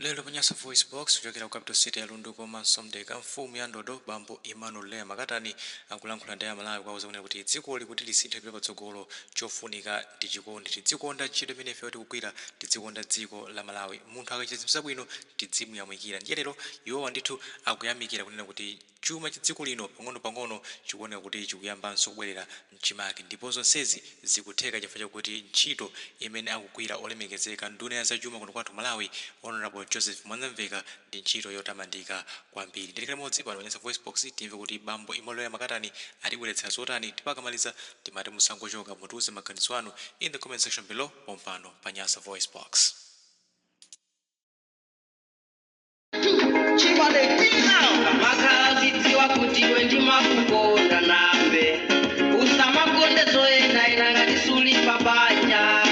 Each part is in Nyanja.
Lero pa Nyasa VoiceBox, kuchokera ku capital city ya Lundu komanso Mdeka, mfumu ya ndodo bambo Emmanuel Leah Makatani akulankhula ndi Amalawi kuwauza kunena kuti dzikoli kuti lisinthe kupita patsogolo, chofunika ndi chikondi. Tidzikonda ntchito imene ifeyo tikugwira, tidzikonda dziko la Malawi. Munthu akachita zinthu zabwino tidzimuyamikira. Ndiye lero iwowa ndithu akuyamikira kunena kuti chuma cha dziko lino pang'onopang'ono chikuoneka kuti chikuyambanso kubwerera mchimake, ndipo zonsezi zikutheka chifukwa chakuti ntchito imene akugwira olemekezeka nduna ya zachuma kuno kwathu Malawi, Honourable Joseph Mwanamveka, ndi ntchito yotamandika kwambiri. Ndiye tikhale limodzi pano pa Nyasa VoiceBox timve kuti bambo Emmanuel Makatani atibweretsera zotani, ndipo akamaliza timati musangochoka, mutiuze maganizo anu in the comment section below pompano pa Nyasa VoiceBox. Ukamakhala uzidziwa kuti iwe ndimakukonda nambe usamakonde zoyendayenda ngati suli pa banja.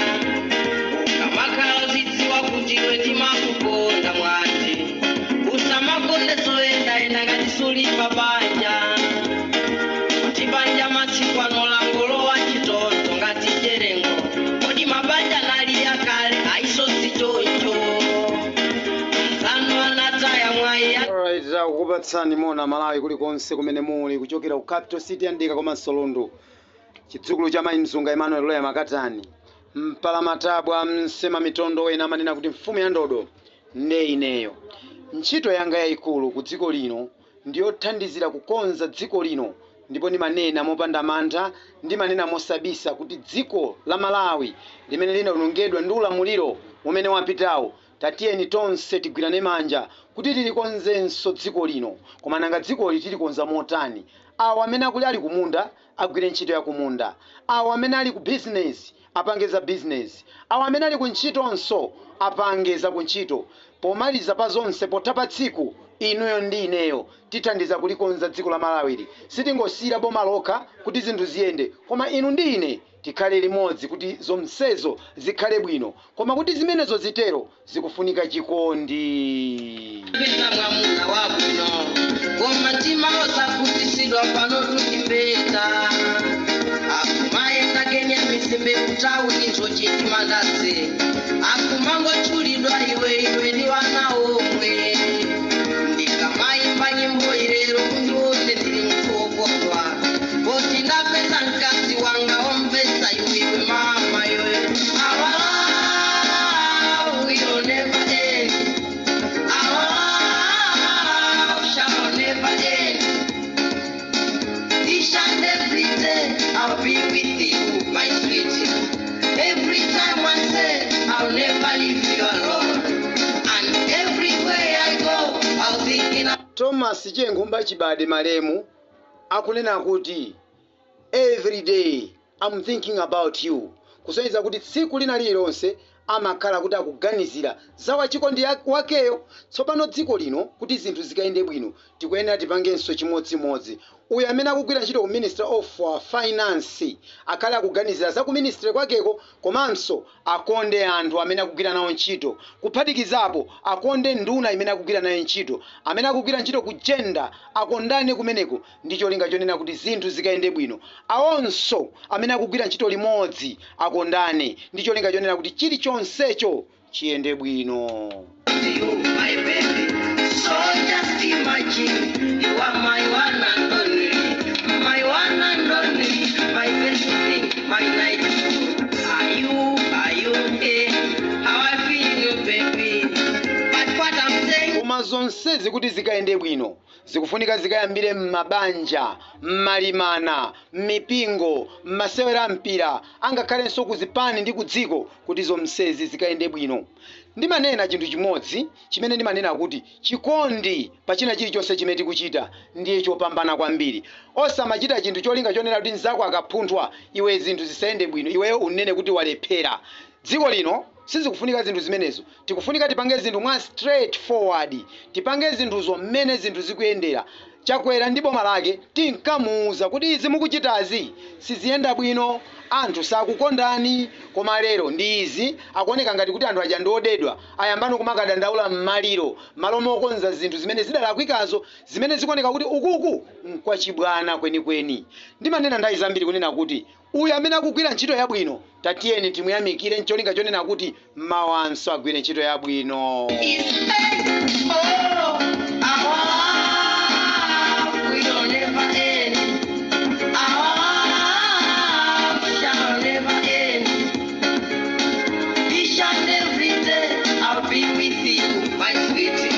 Ukamakhala uzidziwa kuti iwe ndimakukonda mwati usamakonde zoyendayenda ngati suli pa banja. Kuti banja masiku ano langolowa chitonzo ngati cherengo. Kodi mabanja nali akale aiso sichoncho. Anzanu anataya mwayi. Alright, kukupatsani moni Malawi kulikonse kumene muli, kuchokera ku capital city ya Mdeka komanso Lundu, chidzukulu cha mayi Mzunga Emmanuel Loya Makatani, mpalamatabwa msema mitondo, wena amanena kuti mfumu ya ndodo nde ineyo. Ntchito yanga yayikulu ku dziko lino ndiyothandizira kukonza dziko lino, ndipo ndimanena mopanda mantha, ndimanena mosabisa kuti dziko la Malawi limene linawonongedwa ndi ulamuliro umene wapitawo, tatiyeni tonse tigwirane manja kuti tilikonzenso dziko lino. Koma nanga dzikoli tilikonza motani? Awo amene akuli ali kumunda agwire ntchito ya kumunda, awo amene ali ku bizinesi apange za bizinesi, awo amene ali ku ntchitonso apange za ku ntchito. Pomaliza pa zonse, potha pa tsiku, inuyo ndi ineyo tithandiza kulikonza dziko la Malawili. Sitingosiyira boma lokha kuti zinthu ziyende, koma inu ndi ine tikhale limodzi kuti zonsezo zikhale bwino. Koma kuti zimenezo zitero, zikufunika chikondi. Peza mwamuna wabwino koma mtima osakhutitsidwa pano tukimbeta akumayenda kenya misembe kutawuni njochi timandasi akumangotchulidwa iwe iwe ndi wana omwe. Ndikamayimba nyimbo ilero kundione ndili munthu wokondwa poti ndapeza mkazi wanga omvetsa iwe iwe mama iwe. Our love will never end. Our love shall never end. Each and every day I'll be with you, my sweetie. Every time I say I'll never leave you alone. And everywhere I go, I'll thinking Thomas Chenkhumba Chibade malemu akunena kuti, "Every day I'm thinking about you," kusonyeza kuti tsiku lina lililonse amakhala kuti akuganizira za wachikondi wakeyo. Tsopano dziko lino kuti zinthu zikayende bwino, tikuyenera tipangenso chimodzimodzi. Uyu amene akugwira ntchito ku Ministry of Finance akhale akuganizira za ku ministry kwakeko, komanso akonde anthu amene akugwira nawo ntchito, kuphatikizapo akonde nduna imene akugwira nayo ntchito. Amene akugwira ntchito ku gender akondane kumeneko ndi cholinga chonena kuti zinthu zikayende bwino. Awonso amene akugwira ntchito limodzi akondane ndi cholinga chonena kuti chilichonsecho chiyende bwino. You, my baby. So just imagine, you are my one and only, my one and only, my best thing, my night. Are you, eh? How I feel you, baby. But what I'm saying. Koma zonsezi kuti zikayende bwino, zikufunika zikayambire m'mabanja, m'malimana, m'mipingo, m'masewera ampira, angakhalenso ku zipani ndi ku dziko. Kuti zonsezi zikayende bwino, ndimanena chinthu chimodzi chimene ndimanena kuti chikondi pa china chilichonse chimene tikuchita ndiye chopambana kwambiri. Osamachita chinthu cholinga chonena kuti mnzako akapunthwa, iwe zinthu zisayende bwino, iweyo unene kuti walephera. Dziko lino sizikufunika zinthu zimenezo. Tikufunika tipange zinthu mwa straight forward, tipange zinthuzo mmene zinthu zikuyendera. Chakwera ndi boma lake tinkamuwuza kuti izi mukuchitazi siziyenda bwino. Anthu sakukondani. Koma lero ndi izi, akuoneka ngati kuti anthu aja ndi odedwa, ayambano kumakadandaula m'maliro malo mokonza zinthu zimene zidalakwikazo, zimene zikuoneka kuti ukuku nkwachibwana kwenikweni. Ndimanena nthawi zambiri kunena kuti uyu amene akugwira ntchito yabwino, tatiyeni timuyamikire ncholinga chonena kuti mawanso agwire ntchito yabwino. Is Oh, our love will never end. Our love shall never end. Each and every day I'll be with you, my sweetie.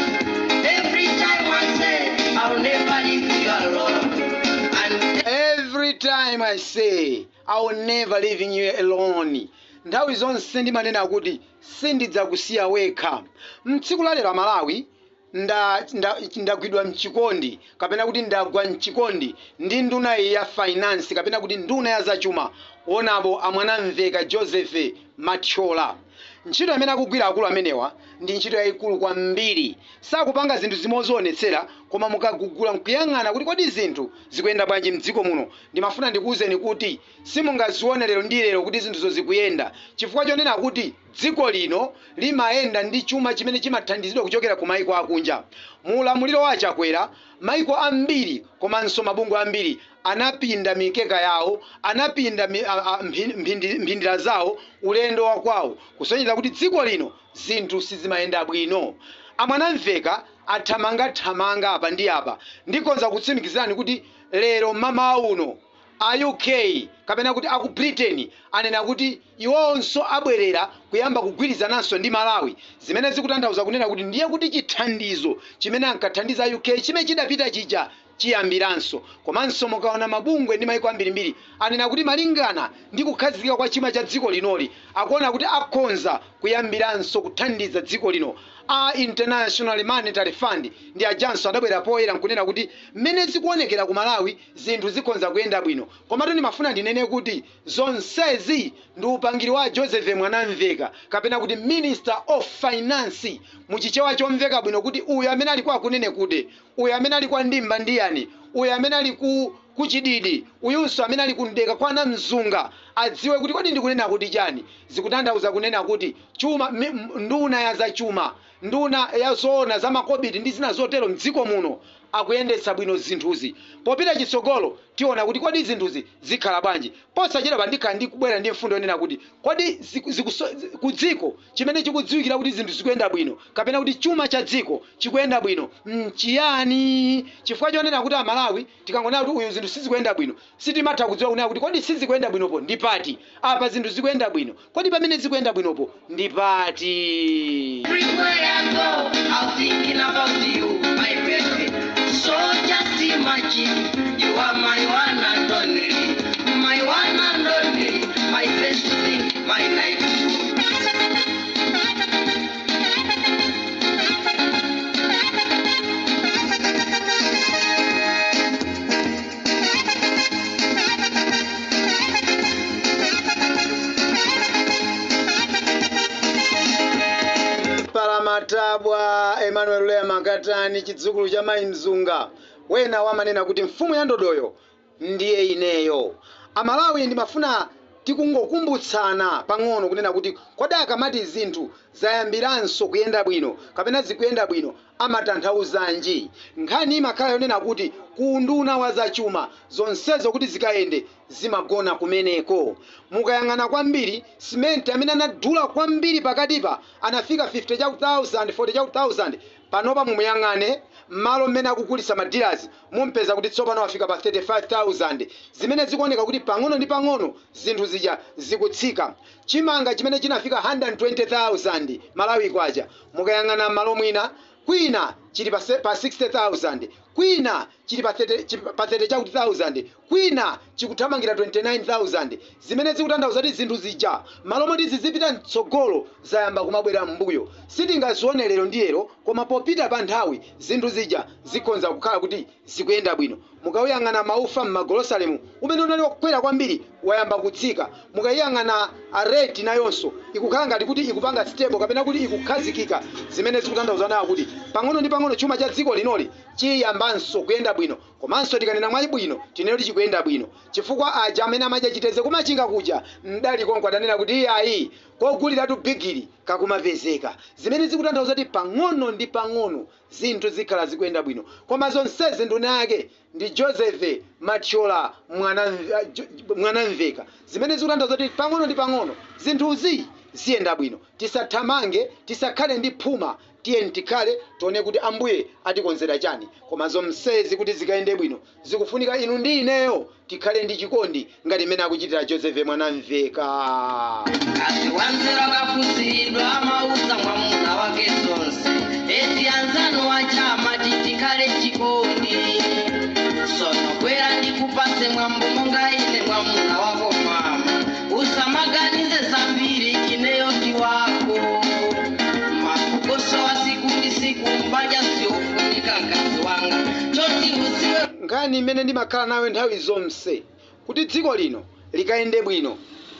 Every time I say I'll never leave you alone. And Every time I say I will never leaving you alone. Nthawi zonse ndimanena kuti sindidzakusiya wekha. Mtsiku la lero, Amalawi, ndagwidwa mchikondi, kapena kuti ndagwa mchikondi ndi nduna iyi ya finance, kapena kuti nduna ya zachuma, onapo amwanamveka Joseph Mathyola. Ntchito imene akugwira akulu amenewa ndi ntchito yayikulu kwambiri. Sakupanga zinthu zimozionetsera, koma mukagugula nkuyang'ana kuti kodi zinthu zikuyenda bwanji mdziko muno, ndimafuna ndikuwuzeni kuti simungazione lero ndi lero kuti zinthuzo zikuyenda, chifukwa chonena kuti dziko lino limayenda ndi chuma chimene chimathandizidwa kuchokera ku maiko akunja. Mu ulamuliro wa Chakwera, maiko ambiri komanso mabungwe ambiri anapinda mikeka yawo, anapinda mphindira zawo ulendo wa kwawo, kusonyeza kuti dziko lino zinthu sizimayenda bwino. Amwanamveka athamangathamanga apa ndi apa. Ndikonza kutsimikizirani kuti lero mamawa uno a UK, kapena kuti aku Britain, anena kuti iwonso abwerera kuyamba kugwirizananso ndi Malawi, zimene zikutanthauza kunena kuti ndiye kuti chithandizo chimene ankathandiza UK chimene chidapita chija chiyambiranso. Komanso mukaona mabungwe ndi maiko ambirimbiri anena kuti malingana ndi kukhazikika kwa chuma cha dziko linoli, akuona kuti akhonza kuyambiranso kuthandiza dziko lino. A International Monetary Fund ndi ajanso adabwera poyera nkunena kuti mmene zikuonekera ku Malawi zinthu zikhonza kuyenda bwino. Komatu ndimafuna ndinene kuti zonsezi ndi upangiri wa Joseph Mwanamveka, kapena kuti Minister of Finance muchichewa chomveka bwino, kuti uyu amene ali kwa kunene kude, uyu amene ali kwa ndimba ndiyani, uyu amene ali ku kuchididi, uyunso amene ali kundeka kwa Namzunga adziwe kuti kodi ndikunena kuti chani. Zikutanthauza kunena kuti chuma, nduna ya zachuma, nduna ya zoona za makobidi ndi zina zotero mdziko muno akuyendetsa bwino zinthuzi. Popita chitsogolo tiona kuti kodi zinthuzi zikhala bwanji. Posachedwa ndikhala ndikubwera ndi mfundo yonena kuti kodi ku dziko chimene chikudziwikira kuti zinthu zikuyenda bwino, kapena kuti chuma cha dziko chikuyenda bwino, mchiyani? Chifukwa chonena kuti Amalawi tikangonena kuti uyu zinthu sizikuyenda bwino, sitimatha kudziwa kunena kuti kodi sizikuyenda bwinopo ndi pati, apa zinthu zikuyenda bwino, kodi pamene zikuyenda bwinopo ndi pati? Everywhere I go, I'm thinking about you, my baby. So just imagine, you are my one and only, my one and only, my best thing, my life. Mpalamatabwa Emmanuel Lea Makatani, chidzukulu cha mayi Mzunga, wena wamanena kuti mfumu ya ndodoyo ndiye ineyo. Amalawi, ndimafuna tikungokumbutsana pang'ono kunena kuti kodi akamati zinthu zayambiranso kuyenda bwino kapena zikuyenda bwino amatanthauzanji? Nkhani imakhala yonena kuti ku nduna wa zachuma zonsezo kuti zikayende zimagona kumeneko. Mukayang'ana kwambiri, simenti amene anadula kwambiri pakatipa anafika 50 cha 1000, 40 cha 1000. Panopa mumuyang'ane m'malo mmene akugulitsa ma dealers, mumpeza kuti tsopano afika pa 35,000, zimene zikuoneka kuti pang'ono ndi pang'ono zinthu zija zikutsika. Chimanga chimene chinafika 120,000 Malawi kwacha, mukayang'ana m'malo mwina, kwina chili pa 60,000, kwina chili pa 30, pa 30 chakuti 1000, kwina chikuthamangira 29,000, zimene zikutanthauza kuti zinthu zija malo moti zizipita mtsogolo zayamba kumabwera m'mbuyo. Sitingazione lero ndi lero, koma popita pa nthawi zinthu zija zikhonza kukhala kuti zikuyenda bwino. Mukawuyang'ana maufa m'magolosalemu umene unali wakukwera kwambiri wayamba kutsika. Mukayiyang'ana rate nayonso ikukhala ngati kuti ikupanga stable, kapena kuti ikukhazikika, zimene zikutanthauza nawo kuti pang'ono ndi pang'ono chuma cha dziko linoli Chiyambanso kuyenda bwino, komanso tikanena mwa bwino tinene kuti chikuyenda bwino, chifukwa aja amene amadya chiteze kumachinga kuja mdali konko adanena kuti iyayi, koguliratu bigiri kakumapezeka, zimene zikutanthauza kuti pang'ono ndi pang'ono zinthu zikhala zikuyenda bwino. Koma zonsezi nduna yake ndi Joseph Mathyola Mwanamveka, zimene zikutanthauza kuti pang'ono ndi pang'ono zinthuzi ziyenda bwino. Tisathamange, tisakhale ndi phuma, tiye tikhale tione kuti Ambuye atikonzera chani. Koma zonsezi kuti zikayende bwino zikufunika inu ndi ineyo tikhale ndi chikondi ngati mmene akuchitira Joseph Mwanamveka. Kazi wanzera akafusiridwa amauza mwamuna wake zonse, eti anzanu wachama tikhale chikondi. Sono bwera ndikupase mwambo monga ine mwamuna wako mama, usamaganize zambiri, ineyo ndi wako. Makokoso wa siku ndi siku mbanja siofunika, mkazi wanga, choti uziwe. Nkhani imene ndimakhala nayo nthawi zonse kuti dziko lino likayende bwino,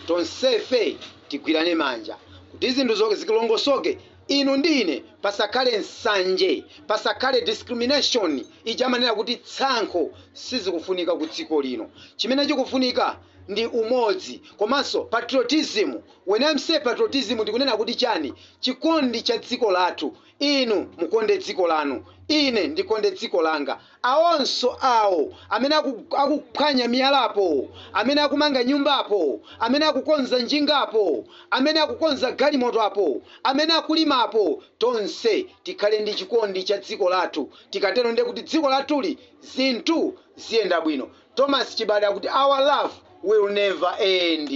tonsefe tigwirane manja kuti zinthu zilongosoke. Inu ndi ine, pasakhale nsanje, pasakhale discrimination ija amanena kuti tsankho, sizikufunika ku dziko lino. Chimene chikufunika ndi umodzi komanso patriotism. When I'm say patriotism, ndikunena kuti chani? Chikondi cha dziko lathu. Inu mukonde dziko lanu, ine ndikonde dziko langa, awonso awo amene akuphwanya miyalapo, amene akumanga nyumbapo, amene akukonza njingapo, amene akukonza galimoto apo, amene akulimapo, tonse tikhale ndi chikondi cha dziko lathu. Tikatero ndiye kuti dziko lathuli zinthu ziyenda bwino. Thomas Chibade akuti our love will never end.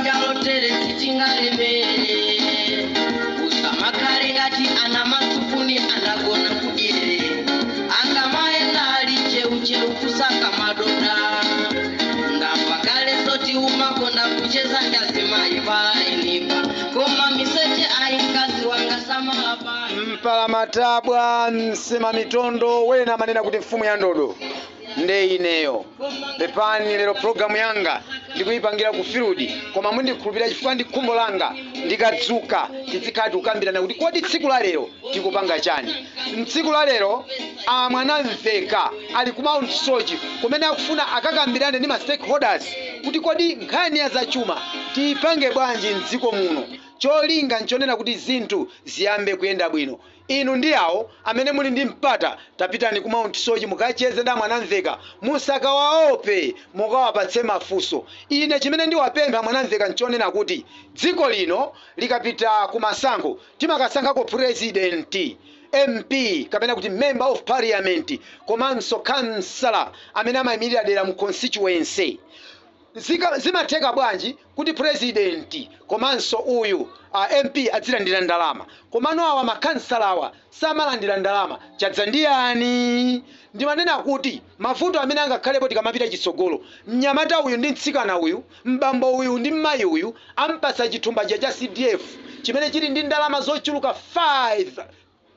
Jalotere sitingalemere, usamakhale ngati ana masupuni anagona kudyere, akamaenda ali cheucheu kusaka madoda. Ndamva kale zoti umakonda kucheza ndazimayi palainipa, koma miseche ayi, mkazi wanga, samalapa. Mpalamatabwa msema mitondo, wena amanena kuti mfumu ya ndodo nde ineyo. Pepani, lero programu yanga ndikuyipangira ku field, koma mundikhulupirira chifukwa ndi khumbo langa ndikadzuka tizikhala tikukambirana kuti kodi tsiku la lero tikupanga chani. Mtsiku la lero Amwanamveka ali ku Mount Soche kumene akufuna akakambirane ndi ma stakeholders kuti kodi nkhani ya zachuma tiyipange bwanji mdziko muno. Cholinga nchonena kuti zinthu ziyambe kuyenda bwino. Inu ndi awo amene muli ndi mpata, tapitani ku Mount Soche mukacheze ndi Amwanamveka, musakawaope, mukawapatse mafunso. Ine chimene ndiwapempha Mwanamveka nchonena kuti dziko lino likapita ku masankho, timakasankhako president, MP kapena kuti member of parliament, komanso kansala amene amayimirira dera mu constituency. Zimatheka bwanji kuti president komanso uyu MP adzilandira ndalama, komano awa makansala awa samalandira ndalama? Chadza ndiyani? Ndimanena kuti mavuto amene angakhalepo tikamapita chitsogolo, mnyamata uyu ndi mtsikana uyu, mbambo uyu ndi mmayi uyu, ampasa chithumba cha CDF chimene chili ndi ndalama zochuluka 5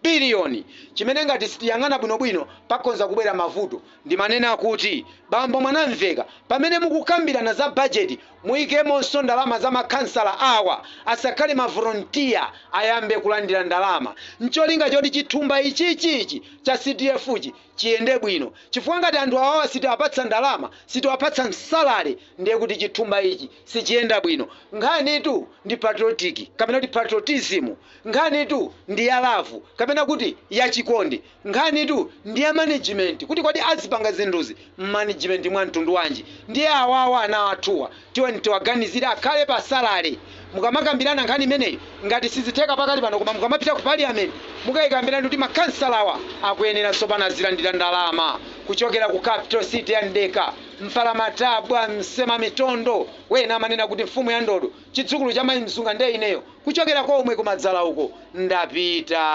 biliyoni, chimene ngati sitiyang'ana bwinobwino pakhonza kubwera mavuto. Ndimanena kuti bambo Mwanamveka, pamene mukukambirana za bajeti, muyikemonso ndalama za makhansala awa, asakhale ma volunteer, ayambe kulandira ndalama ncholinga choti chithumba ichichichi cha CDF chi chiyende bwino, chifukwa ngati anthu awawa sitiwapatsa ndalama, sitiwapatsa salary, ndiye kuti chithumba ichi sichiyenda bwino. Nkhanitu ndi patriotic kapena kuti patriotism, nkhanitu ndi ya love kapena kuti yachikondi, nkhanitu ndi ya management, kuti kodi azipanga zinthuzi management mwa mtundu wanji. Ndiye awawa ana athuwa tiwe tiwaganizire akhale pa salary. Mukamakambirana nkhani imeneyi, ngati sizitheka pakali pano, koma mukamapita ku parliament mukayikambirana kuti makhansalawa akuyenera tsopano azilandira ndalama. Kuchokera ku capital city ya Ndeka, Mpalamatabwa msema mitondo, wena amanena kuti mfumu ya ndodo, chidzukulu cha mayi Mzunga nde ineyo, kuchokera komwe kumadzala uko. Ndapita.